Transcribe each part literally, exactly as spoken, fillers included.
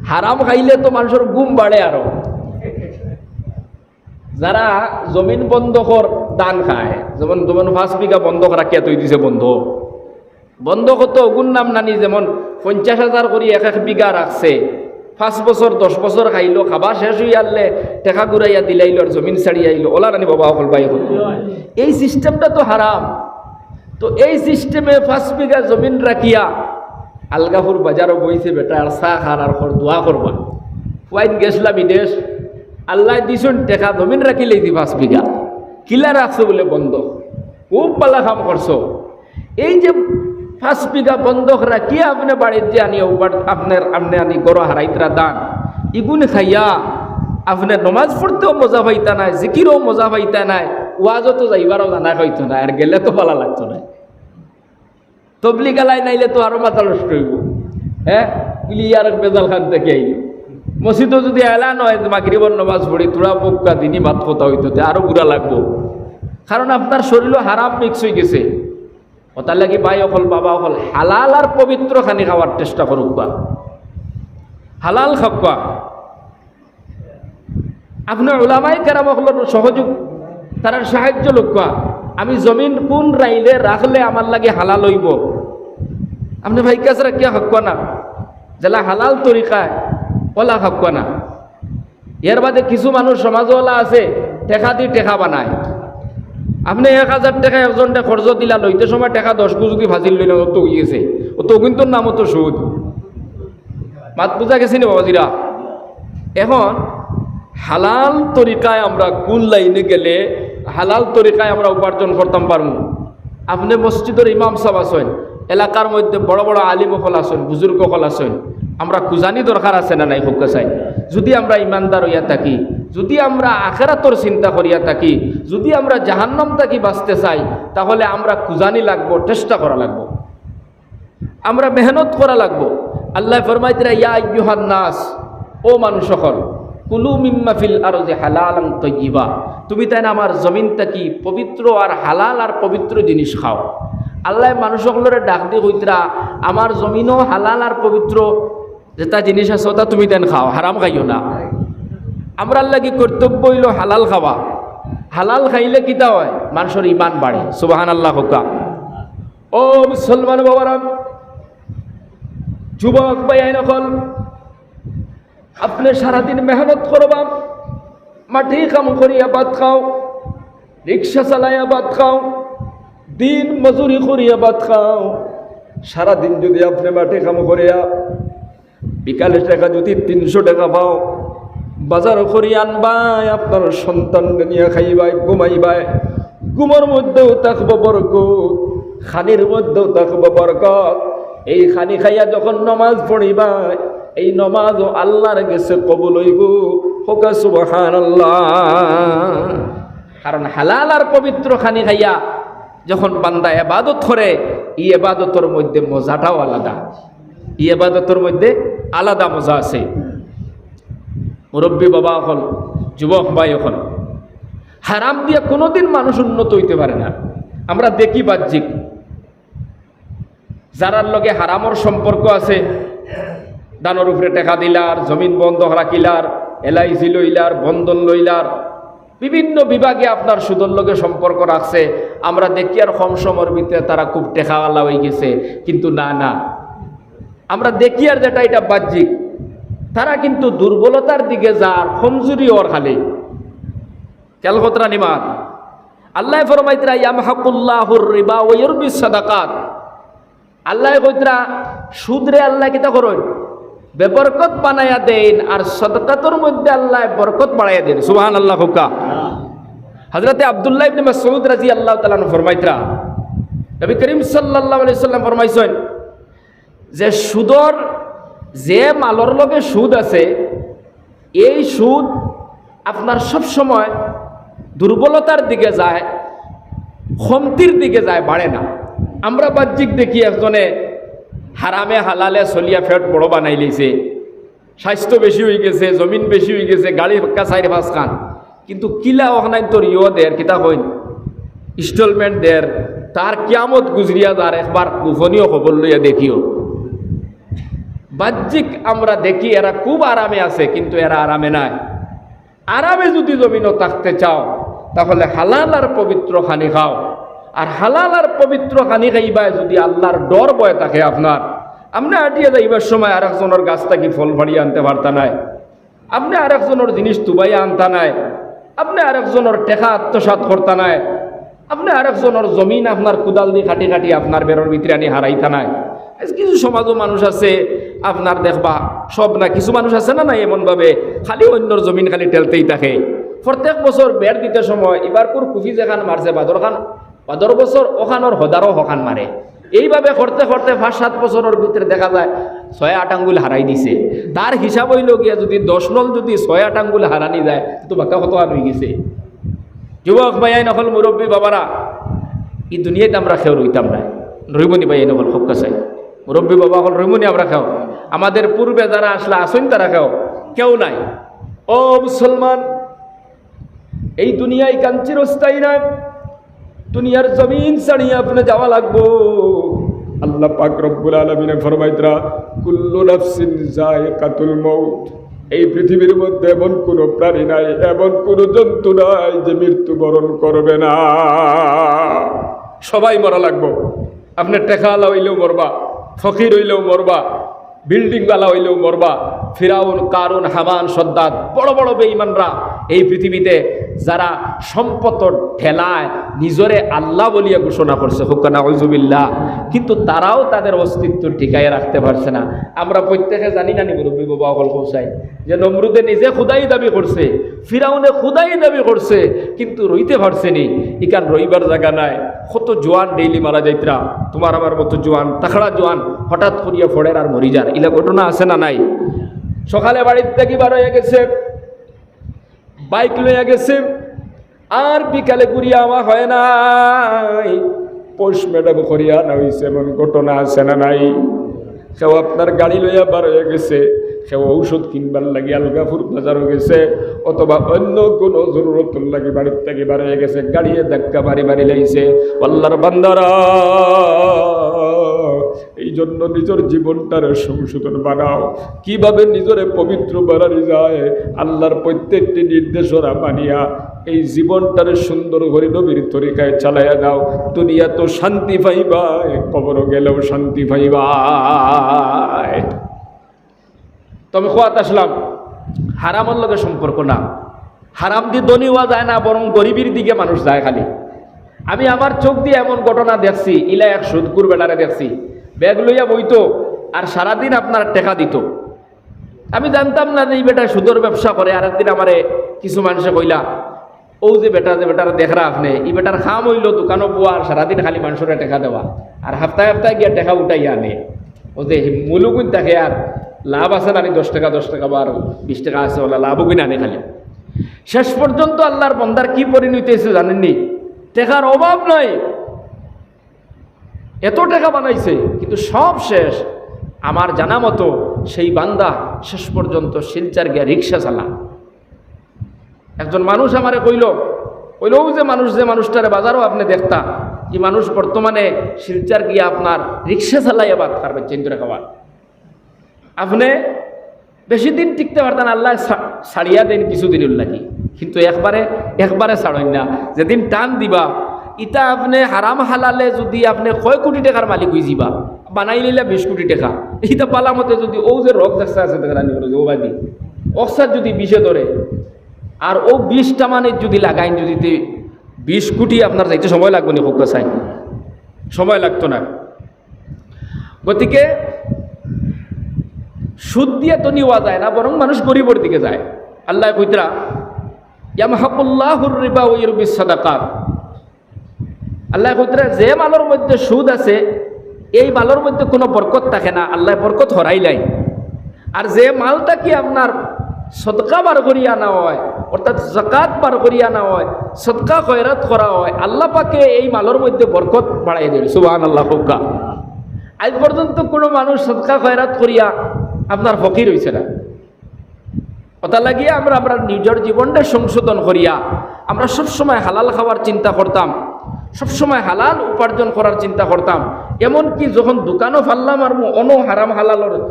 হারাম খাইলে তো মানষর ঘুম বাড়ে আরো। যারা জমিন বন্ধকর ধান খায়, যেমন, যেমন পাঁচ বিঘা বন্ধক রাখিয়া থই দিছে বন্ধক, বন্ধকো তো অগুর নাম নানি, যেমন পঞ্চাশ হাজার করি এক এক বিঘা রাখছে, পাঁচ বছর, দশ বছর খাইলো, খাবা শেষ অইয়ারলে টেকা ঘুরাইয়া দিলাইলো আর জমিন ছাড়িয়া আইলো, অলা নানি বাবা অকল ভাই অকল। এই সিস্টেমটা তো হারাম। তো এই সিস্টেমে পাঁচ বিঘা জমিন রাখিয়া আলগাপুর বাজারো বইছে বেটা, আর চা খার আর কর দোয়া করবা। পুয়াইন গেছলা বিদেশ, আল্লায় দিছইন টেকা, জমিন রাখিলাইছি পাঁচ বিঘা, কিলা রাখছো বুলে বন্ধক। খুব ভালা কাম করছো। এই যে পাঁচ বিঘা বন্ধক রাখিয়া আপনে বাড়িত যে আনি উপার-, আপনার, আপনে আনি ঘরো হারাইতরা ধান, ইগুন খাইয়া আপনে নমাজ পড়তেও মজা পাইতা নায়, জিকিরও মজা পাইতা নায়, ওয়াজো তো যাইবারও জানা খাইতো নায়, আর গেলে তো ভালা লাগতো নায়। তবলিগ আলাইন আইলে তো আরো মাথা নষ্ট অইবো। হে, বুলি ইয়ার বেজাল খান থাকি আইলো। মসজিদো যুদি এলান অয় যে মাগরিবর নমাজ পড়ি, থুড়া বউক্কা দিনি মাত কথা অইতো, তে আরো বুরা লাগবো। কারণ আপনার শরীলো হারাম মিক্স অইগেছে। অতার লাগি ভাই অকল, বাবা অকল, হালাল আর পবিত্র খানি খাওয়ার চেষ্টা করউক্কা। হালাল খাউক্কা। আপনে উলামায়ে কেরাম অকলর সহযোগ, তারার সাহায্য লউক্কা। আমি জমিন কুন লাইনে রাখলে আমার লাগি হালাল অইবো, আপনে ভাই কাছে রাখিয়া খাউক্কা না, যেলা হালাল তরিকায় অলা খাউক্কা না। এর বাদে কিছু মানুষ সমাজো অলা আছে, টেকা দি টেকা বানায়। আপনে এক হাজার টেকা একজনরে কর্জ দিলা, লইতে সময় টেকা দশ গু যুদি ফাজিল লইলা, অতো অইগেছে, অতো অগুইনতর নামও তো সুদ। মাত বুজা গেছে নি বাবাজিরা? এখন হালাল তরিকায় আমরা কুন লাইনে গেলে হালাল তরিকায় আমরা উপার্জন করতাম পারমু? আপনে মসজিদর ইমাম সাব আছইন, এলাকার মধ্যে বড় বড় আলিম অকল আছইন, বুজুর্গ অকল আছইন, আমরা খুজানি দরকার আছে না নাই? কউক্কা চাই। যুদি আমরা ইমানদার অইয়া থাকি, যুদি আমরা আখেরাতর চিন্তা করিয়া থাকি, যুদি আমরা জাহান্নাম থাকি বাঁচতে চাই, তাহলে আমরা খুজানি লাগবো, চেষ্টা করা লাগবো। আমরা মেহনত করা লাগবো। আল্লায় ফরমাইতরা, "ইয়া আইয়ুহান নাস, ও মানুষ অকল, কুলু মিম্মা ফিল আরদি হালালান তাইয়িবা।" তুমি তাইন আমার জমিন থাকি পবিত্র আর হালাল আর পবিত্র জিনিস খাও। আল্লায় মানুষ অকলরে ডাক দি কইতরা, "আমার জমিনো হালাল আর পবিত্র যেটা জিনিস আছে, ওটা তুমি তাইন খাও, হারাম খাইও না।" আমরার লাগি কর্তব্য অইলো হালাল খাওয়া। হালাল খাইলে কিতা অয়? মানষর ইমান বাড়ে। সুবহানাল্লাহ কউক্কা। ও মুসলমান বাবারা, যুবক ভাইয়াইন অকল, আপনে সারাদিন মেহনত করবা, মাটি কাম করিয়া ভাত খাও, রিক্সা চালাইয়া ভাত খাও, দিন মজুরি করিয়া ভাত খাও। সারাদিন যুদি আপনে মাটি কাম করিয়া বিকালে টেকা যুদি তিনশো টেকা পাও, বাজার করি আনবায়, আপনার সন্তানরে নিয়া খাইবায়, ঘুমাইবায়, ঘুমর মধ্যেও থাকবো বরকত, খানির মধ্যেও থাকবো বরকত। এই খানি খাইয়া যখন নমাজ পড়িবায়, এই নমাজও আল্লার গেছে কবুল অইবো। কউক্কা সুবহানাল্লাহ। কারণ হালাল আর পবিত্র খানি খাইয়া যখন বান্দা এবাদত করে, ই এবাদতর মধ্যে মজাটাও আলাদা, ই এবাদতর মধ্যে আলাদা মজা আছে। মুরব্বী বাবা অকল, যুবক ভাই অকল, হারাম দিয়া কোনোদিন মানুষ উন্নত অইতে পারে না। আমরা দেখি বাহ্যিক, যারার লগে হারামর সম্পর্ক আছে, ধানর উপরে টেকা দিলার, জমিন বন্ধক রাখিলার, এলআইসি লইলার, বন্ধন লইলার, বিভিন্ন বিভাগে আপনার সুদর লগে সম্পর্ক রাখছে। আমরা দেখিয়ার কম সময়র ভিতরে তারা খুব টেকাআলা অইগেছে, কিন্তু না, না, আমরা দেখিয়ার যেটা, এটা বাহ্যিক। তারা কিন্তু দুর্বলতার দিকে যার, কমজুরি অর খালি। খেয়াল করতরা নি মাত? আল্লায় ফরমাইতরা, "ইয়ামহাকুল্লাহুর রিবা ওয়া ইউরবিস সাদাকাত।" আল্লায় কইতরা, সুদরে আল্লায় কিতা করইন? বেবরকত বানাইয়া দেইন, আর সদকাতর মধ্যে আল্লায় বরকত বাড়াইয়া দেইন। সুবহানাল্লাহ কউক্কা। হযরতে আব্দুল্লাহ ইবনে মাসউদ রাদিয়াল্লাহু তাআলা আনহু ফরমাইতরা, নবী করিম সাল্লাল্লাহু আলাইহি ওয়াসাল্লাম ফরমাইছইন যে সুদর, যে মালর লগে সুদ আছে, এই সুদ আপনার সব সময় দুর্বলতার দিকে যায়, কমতির দিকে যায়, বাড়ে না। আমরা বাহ্যিক দেখি একজনে হারামে হালালে চলিয়া পেট বড় বানাইলাইছে, স্বাস্থ্য বেশি অইগেছে, জমিন বেশি অইগেছে, গাড়ি পাক্কা চাইর পাঁচ খান, কিন্তু কিলা অখানাইন্তর ইয়ো দের, কিতা কইন, ইনস্টলমেন্ট দের, তার কিয়ামত গুজরিয়া যার, একবার গোপনীয় খবর লইয়া দেখিও। বাহ্যিক আমরা দেখি এরা খুব আরামে আছে, কিন্তু এরা আরামে নাই। আরামে যদি জমিনো থাকতে চাও, তাহলে হালাল আর পবিত্র খানি খাও। আর হালাল আর পবিত্র খানি খাইবায় যদি আল্লাহর ডর ভয় থাকে আপনার, আপনে আটিয়া যাইবার সময় আরেকজনর গাছ থাকি ফল ফাড়িয়া আনতে পারতা নায়, আপনে আরেকজনর জিনিস তুবাইয়া আনতা নায়, আপনে আরেকজনর টেকা আত্মসাৎ করতা নায়, আপনে আরেকজনর জমিন আপনার কুদাল দি কাটি কাটি আপনার বেড়ার ভিতরে আনি হারাইতা নায়। আইজ কিছু সমাজও মানুষ আছে, আপনার দেখবা, সব না, কিছু মানুষ আছে না, না, এমন ভাবে খালি অন্যর জমিন খালি ঠেলতেই থাকে। প্রত্যেক বছর বেড় দিতে সময় ইবার কুর কুফি যেখান মারছে, বাদর খান, বাদর বছর ওখানোর হদারও হখান মারে। এইভাবে করতে করতে পাঁচ সাত বছরর ভিতরে দেখা যায় ছয় আট আঙ্গুল হারাই দিছে। তার হিসাব অইলো গিয়া যদি দশ নল যদি ছয় আট আঙ্গুল হারানি যায়, তো বাক্কা কত আর অই গেছে। যুবক ভাইয়াইন অকল, মুরব্বী বাবারা, ই দুনিয়াত আমরা কেউ রইতাম না। রইমুনি ভাইয়াইন অকল, হক্কা চাই। মুরব্বী বাবা অকল, রইমুনি আমরা কেউ? আমাদের পূর্বে যারা আসলা আছইন তারা কেউ? কেউ নাই। ও মুসলমান, এই দুনিয়ায় কাঞ্চির অস্থায়ী নাই। দুনিয়ার জমিন ছাড়িয়া আপনে যাওয়া লাগবো। আল্লাহ পাক রব্বুল আলামিনে ফরমাইতরা, "কুল্লু নাফসিন যায়িকাতুল মাউত।" এই পৃথিবীর মধ্যে এমন কোনো প্রাণী নাই, এমন কোনো জন্তু নাই যে মৃত্যুবরণ করবে না। সবাই মরা লাগবো। আপনে টেকাআলা অইলেও মরবা, ফকির অইলেও মরবা, বিল্ডিংআলা অইলেও মরবা। ফিরাউন, কারুন, হামান, সদ্দাদ, বড় বড় বেঈমানরা এই পৃথিবীতে যারা সম্পদর ঠেলায় নিজরে আল্লাহ বলিয়া ঘোষণা করছে, হক্কা নাউজুবিল্লাহ, কিন্তু তারাও তাদের অস্তিত্ব টিকাইয়া রাখতে পারছে না। আমরা প্রত্যেকে জানি না নি, মুরব্বী বাবা অকল, কও চাই, যে নমরুদে নিজে খুদাই দাবি করছে, ফিরাউনে খুদাই দাবি করছে, কিন্তু রইতে পারছে নি। ইখান রইবার জাগা নাই। কত জোয়ান ডেইলি মারা যাইতরা, তুমার আমার মতো জোয়ান, তাকড়া জোয়ান, হঠাৎ করিয়া ফড়ের আর মরি যার, ইলা ঘটনা আছে না নাই? সকালে বাড়ির থাকি বার অইয়া গেছে, বাইক লইয়া গেছে, আর বিকালে ঘুরিয়া আওয়া হয় নাই। পোস্টমর্টেম করিয়া আনা অইছে, এমন ঘটনা আছে না নাই? কেউ আপনার গাড়ি লইয়া বার অইয়া গেছে, কেউ ঔষধ কিনবার লাগি আলগাপুর বাজারো গেছে, অথবা অন্য কোনো জরুরতর লাগি বাড়ির থাকি বার অইয়া গেছে, গাড়িয়ে ধাক্কা মারি মারি লাইছে। আল্লাহর বান্দারা, এই জন্য নিজর জীবনটারে সংশোধন বানাও। কিভাবে নিজরে পবিত্র বানানি যায়, আল্লাহর প্রত্যেকটি নির্দেশনা মানিয়া এই জীবনটারে সুন্দর করি নবীর তরিকায় চালাইয়া যাও। দুনিয়াত শান্তি পাইবায়, কবরো গেলেও শান্তি পাইবায়। তো আমি কওয়াত আসলাম, হারামর লগে সম্পর্ক না। হারাম দি ধনী অওয়া যায় না, বরং গরিবির দিকে মানুষ যায় খালি। আমি আমার চোখ দি এমন ঘটনা দেখছি, ইলা এক সুদখুর বেটারে দেখছি, ব্যাগ লইয়া বইতো আর সারাদিন আপনার টেকা দিতো। আমি জানতাম না যে ই বেটায় সুদর ব্যবসা করে। আরেকদিন আমারে কিছু মানষে কইলা, "অউ যে বেটা, যে বেটারে দেখরা আপনে, ই বেটার কাম অইলো দোকানো বওয়া আর সারাদিন খালি মানষরে টেকা দেওয়া, আর হাপ্তায় হাপ্তায় গিয়া টেকা উঠাইয়া আনে।" অউ যে মুলুকইন থাকে আর লাভ আছে না নি, দশ টেকা, দশ টেকা বা আর বিশ টেকা আছে, অউলা লাভও কিনা আনে খালি। শেষ পর্যন্ত আল্লাহর বন্দার কি পরিণতি অইছে জানেননি? টেকার অভাব নাই, এত টেকা বানাইছে, কিন্তু সব শেষ। আমার জানা মতো সেই বান্দা শেষ পর্যন্ত শিলচর গিয়া রিক্সা চালা। একজন মানুষ আমারে কইলো, কইলো, "অউ যে মানুষ, যে মানুষটারে বাজারো আপনে দেখতা, ই মানুষ বর্তমানে শিলচর গিয়া আপনার রিক্সা চালাইয়া ভাত খার, বেচছেন ধরে খাবার।" আপনে বেশি দিন টিকতে পারতা না, আল্লায় ছা-, ছাড়িয়া দেইন কিছুদিনর লাগি, কিন্তু একবারে, একবারে ছাড়ইন না। যেদিন টান দিবা, ইতা আপনে হারাম হালালে যুদি আপনে কয় কোটি টেকার মালিক অইযিবা, বানাইলিলা বিশ কোটি টেকা, ইতা বালা মতে যুদি অউ যে রক দেখতা আছে, দেখরা নি, অউ বাদি, অকসার যুদি বিশে ধরে, আর অউ বিশটা মানে যুদি লাগাইন, যুদি তে বিশ কোটি আপনার যাইতে সময় লাগবো নি, কউক্কা চাই? সময় লাগতো না। গতিকে সুদ দিয়া ধনী অওয়া যায় না, বরং মানুষ গরিবর দিকে যায়। আল্লায় কইতরা, "ইয়ামহাকুল্লাহুর রিবা ওয়া ইউরবিস সাদাকাত।" আল্লায় কইতরা, যে মালর মধ্যে সুদ আছে, এই মালর মধ্যে কুনু বরকত থাকে না, আল্লায় বরকত হরাইলাইন। আর যে মাল থাকি আপনার সদকা বার করিয়া আনা অয়, অর্থাৎ যাকাত বার করিয়া আনা অয়, সদকা খয়রাত করা অয়, আল্লাহ পাকে এই মালর মধ্যে বরকত বাড়াই দেইন। সুবহানাল্লাহ কউক্কা। আইজ পর্যন্ত কুনু মানুষ সদকা খয়রাত করিয়া আপনার ফকির অইছে না। অতা লাগিয়া আমরা, আমরা নিজর জীবনটা সংশোধন করিয়া আমরা সবসময় হালাল খাওয়ার চিন্তা করতাম, সবসময় হালাল উপার্জন করার চিন্তা করতাম। এমনকি যখন দোকানো ফাল্লা মারমু, অনো হারাম হালালর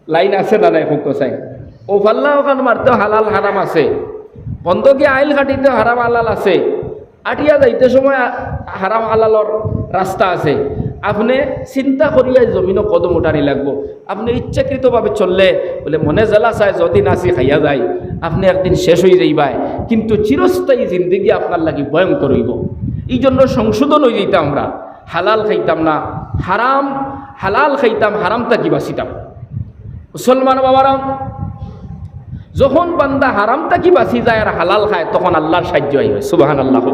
লাইন আছে না নাই, হুক চাই। ও পাল্লা ওখান মারতে হালাল হারাম আছে, বন্ধকি আইল কাটিতে হারাম হালাল আছে, আটিয়া যাইতে সময় আ-, হারাম হালালর রাস্তা আছে। আপনে চিন্তা করিয়া জমিনো কদম উঠানি লাগবো। আপনে ইচ্ছাকৃতভাবে চললে, বলে, মনে জেলা চায়, যদি নাচি খাইয়া যাই, আপনে একদিন শেষ অই যাইবায়, কিন্তু চিরস্থায়ী জিন্দেগি আপনার লাগি ভয়ঙ্কর অইবো। এই জন্য সংশোধন অই যাইতাম আমরা, হালাল খাইতাম না, হারাম, হালাল খাইতাম, হারাম থাকি বাঁচিতাম। মুসলমান বাবারা, যখন বান্দা হারাম থাকি বাঁচি যায় আর হালাল খায়, তখন আল্লাহর সাহায্য হয়। সুবহানাল্লাহ।